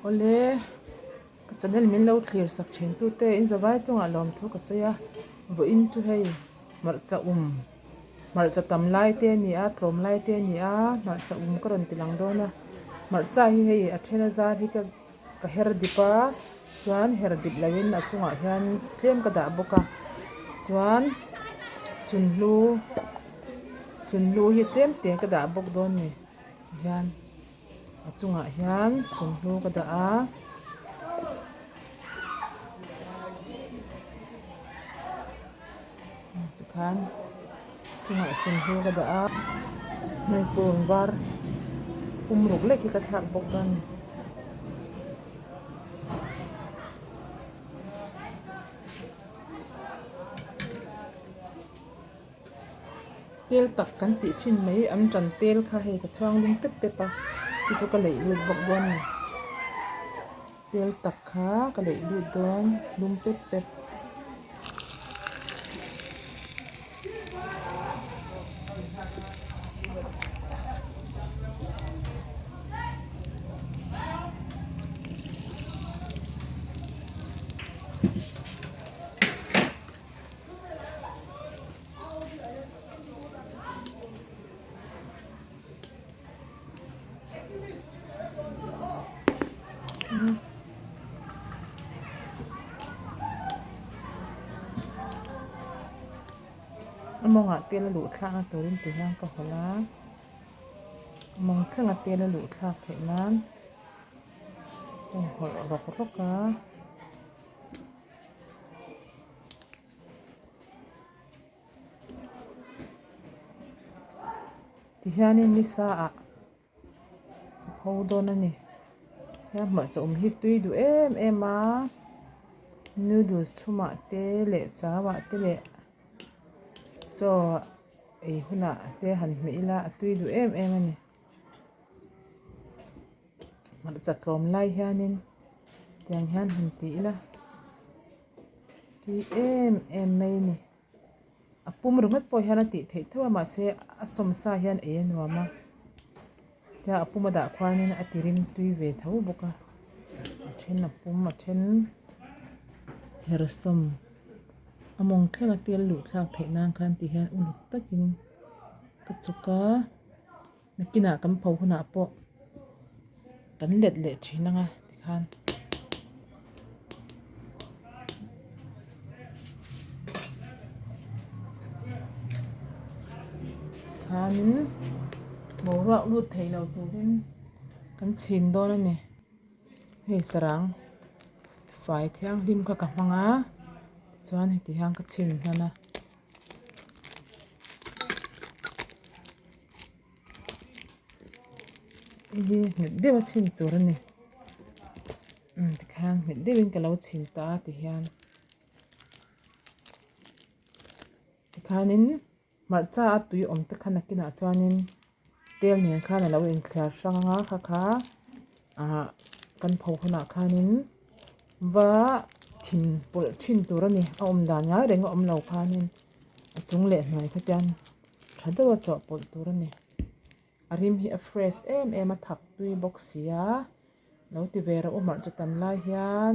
Awle, ka channel min lo thlir sak thin tute in zavai chungah lawmthu ka sawi a, vawiin chu hei hmarcha um hmarcha tam lai te a ni a, tlawm lai te a ni a, hmarcha um ka rawn ti lang dawn a, hmarcha hi hei a then a zar hi ka ka her dip a, chuan her dip loin a chungah hian tlem ka dah bawk a, chuan sunhlu sunhlu hi tlem te ka dah bawk dawn a ni hian. A chungah hian sunhlu ka dah a. Tikhan chungah sunhlu ka dah a. Hei purun var pum ruk lek hi ka thlak bawk dawn a ni. Tel tak kan tih thin mai an tan tel kha hei ka chhuang lum pep pep a chu chu ka leih lut bawk dawn a ni tel tak kha ka leih lut dawn lum pep pep. A mawngah tel a luh thlakna turin ti hian ka hawlh a a mawng thlenga tel a luh thlak theih nan ka hawlh rawk rawk a. Tihianin nisa ah a pho dawn a ni he hmarcha awm hi tui duh em em a noodles chhumah te leh chau ah te leh chaw ei hunah te han hmeh ila a tui duh em em a ni. Hmarcha tlawm lai hianin tiang hian han ti ila tui em em mai a ni a pum ringawt pawh hian a tih theih tho a mahse a sawmsa hian ei a nuam a tia a pum a dah khuanin a ti rim tui ve tho bawk a a then a pum a then hersawm a mawng thlenga tel luh thlak theih nan khan ti hian uluk takin ka chuk a. Nakinah kan pho hunah pawh kan let leh thin ang a tikhan. Tikhanin boruak lut thei lo turin kan chhin dawn a ni. Hei sarang fai thianghlim kha ka hmang a tichuan heti hian ka chhin hman a. Hei hi nghet deuh a chhin tur a ni umm tikhian nghet deuhin ka lo chhin ta a tihian tikhanin hmarcha a tui awm te kha nakinah chuanin tel nen khan a lo inthliar hrang ang a kha kha ah kan pho hunah khanin va thin pawlh thin tur a ni a awm dan ngai reng a awm lo khanin a chung leh hnuai kha chuan tha deuh a chawhpawlh tur a ni a rim hi a fresh em em a thak tui bawk si a lo ti ve rawh u hmarcha tam lai hian.